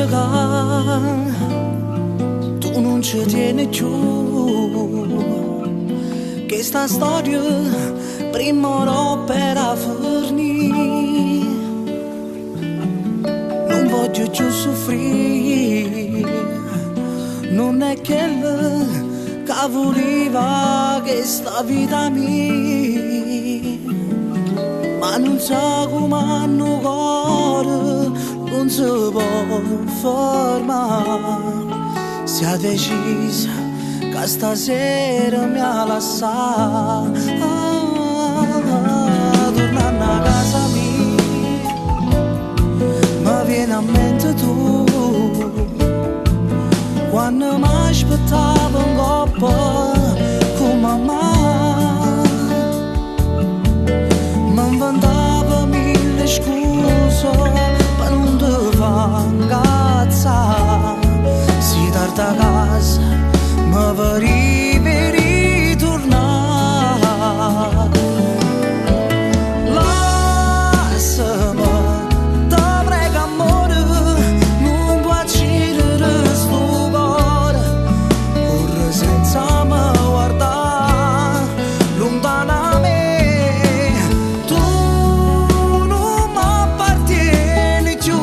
Saccio che tu non ci tieni più. Che sta storia prima o per finire. Non voglio più soffrire. Non è che che voleva questa vita mia. Ma non so come hanno cuore, non si può fermare. Si è deciso che stasera mi ha lasciato. Tornando a casa mia, mi viene a mente tu. Quando mi aspettavo in coppa con mamma, mi inventavo mille scuse per non te far incazzare. Si tarda a casa, mi vorrei ritornare. Lasciami, te prego amore, non può uccidere sto cuore. Corre senza me guardare, lontano da me. Tu non mi appartieni più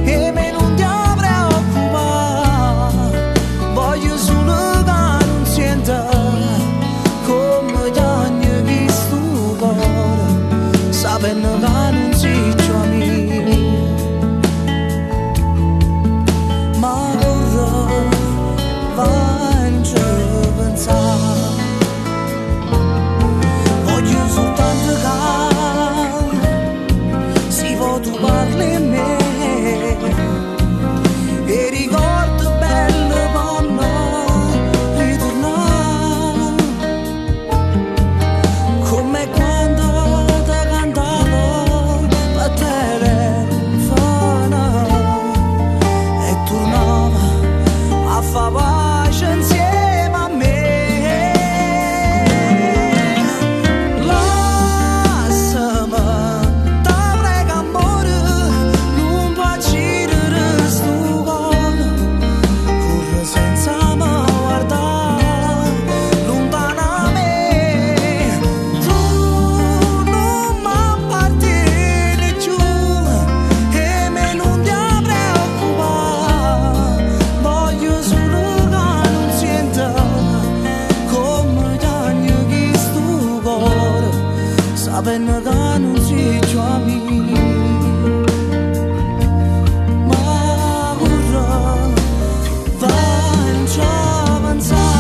e me non ti preoccupare. Voglio solo che non senta come chiagna questo cuore, sapendo che non sei più a me. Ma corre, vai, non ci pensare. Voglio soltanto che se vuoi tu parli a me e ricordo bello vanno ritornare come quando ti cantavo per telefono e tornava a fa pace insieme a me. Lasciami, te prego amore, non può uccidere sto cuore. Corre senza me guardare, lontano da me. Tu non mi appartieni più e me non ti preoccupare. Voglio solo che non senta come chiagna questo cuore, sapendo che non sei più a me. Ma corre, vai, non ci pensare.